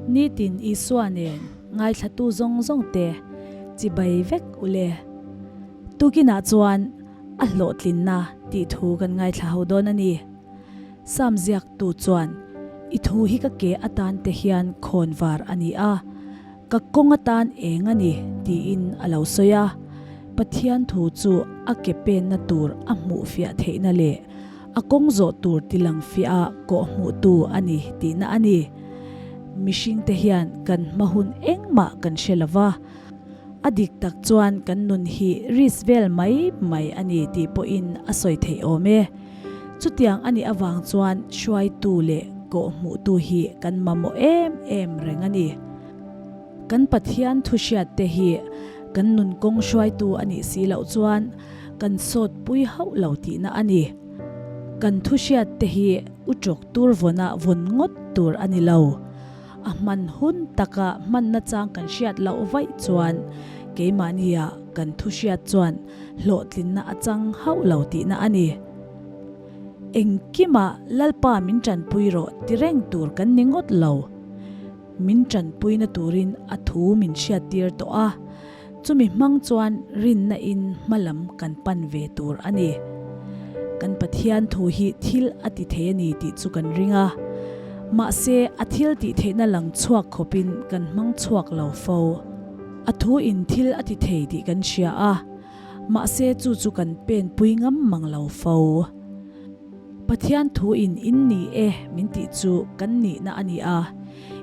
Nitin Isua nen ngaithlatu zawng zawng te chibai vek ule. Tukinah chuan a hlawhtlinna tih thu kan ngaithla ho dawn a ni. Sam ziaktu chuan, I thu hi ka ke atan te hian khawn var a ni a, ka kawng atan eng a ni, tiin a lo sawi a. Pathian thu chu a ke penna tur a hmuh fiah theihna leh a kawng zawh tur tilang fiah a kawhhmuhtu a ni tihna a ni. Mihringte hian kan hma hun engmah kan hre lo va, a dik tak chuan kan nun hi risk vel mai mai a ni tih pawhin a sawi theih awm e. Chutiang a nih avang chuan hruaitu leh kawhhmuhtu hi kan mamawh em em reng a ni. Kan Pathian thu hriatte hi kan nun kawng hruaitu a nih si loh chuan kan sawt pui hauh lo tihna a ni. Kan thu hriatte hi u tawk tur vawnah vawn ngawt tur a ni lo. A hman hun taka hmanna chang kan hriat loh vaih chuan keimahnia kan thu hriat chuan hlawhtlinna a chang hauh lo tihna a ni. Engkimah Lalpa min tanpui rawh ti reng tur kan ni ngawt lo. Min tanpuina turin a thu min hriattir tawh a, chumi hmang chuan rinna in hmalam kan pan ve tur a ni. Kan Pathian thu hi thil a ti thei a ni tih chu kan ring a, mahse a thil tih theihna lang chhuak khawpin kan hmang chhuak lo fo. A thu in thil a ti thei tih kan hria a, mahse chu chu kan pen pui ngam mang lo fo. Pathian thu in in ni e min tih chu kan nihna a ni a,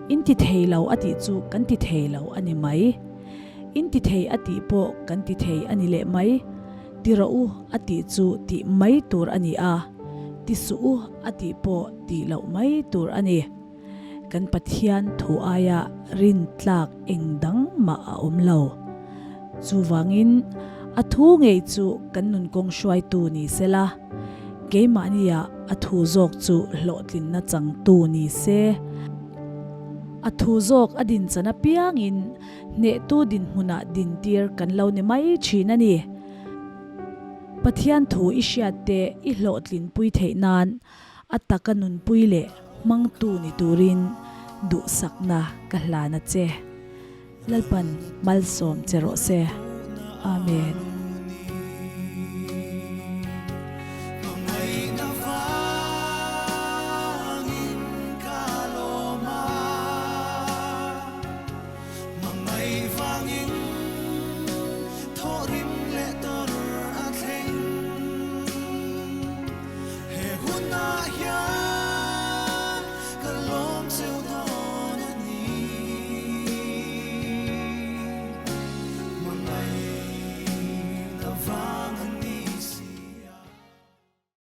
in ti thei lo a tih chu kan ti thei lo a ni mai. In ti thei a tih pawh kan ti thei a ni leh mai. Ti rawh u a tih chu tih mai tur a ni a, ti suh u a tih pawh tih loh mai tur a ni. Kan Pathian thu aia rin tlak eng dang mah a awm lo. Chuvangin, a thu ngei chu kan nun kawng hruaitu ni se la, keimahnia a thu zawk chu hlawhtlinna changtu ni se. A thu zawk a din chan apiangin hnehtu dinhmunah dintir kan lo ni mai thin a ni. Pathian thu i hriat te i hlawhtlinpui theih nan A taka nunpui leh hmangtu ni turin duhsakna ka hlan a che. Lalpan malsawm che rawh se. Amen.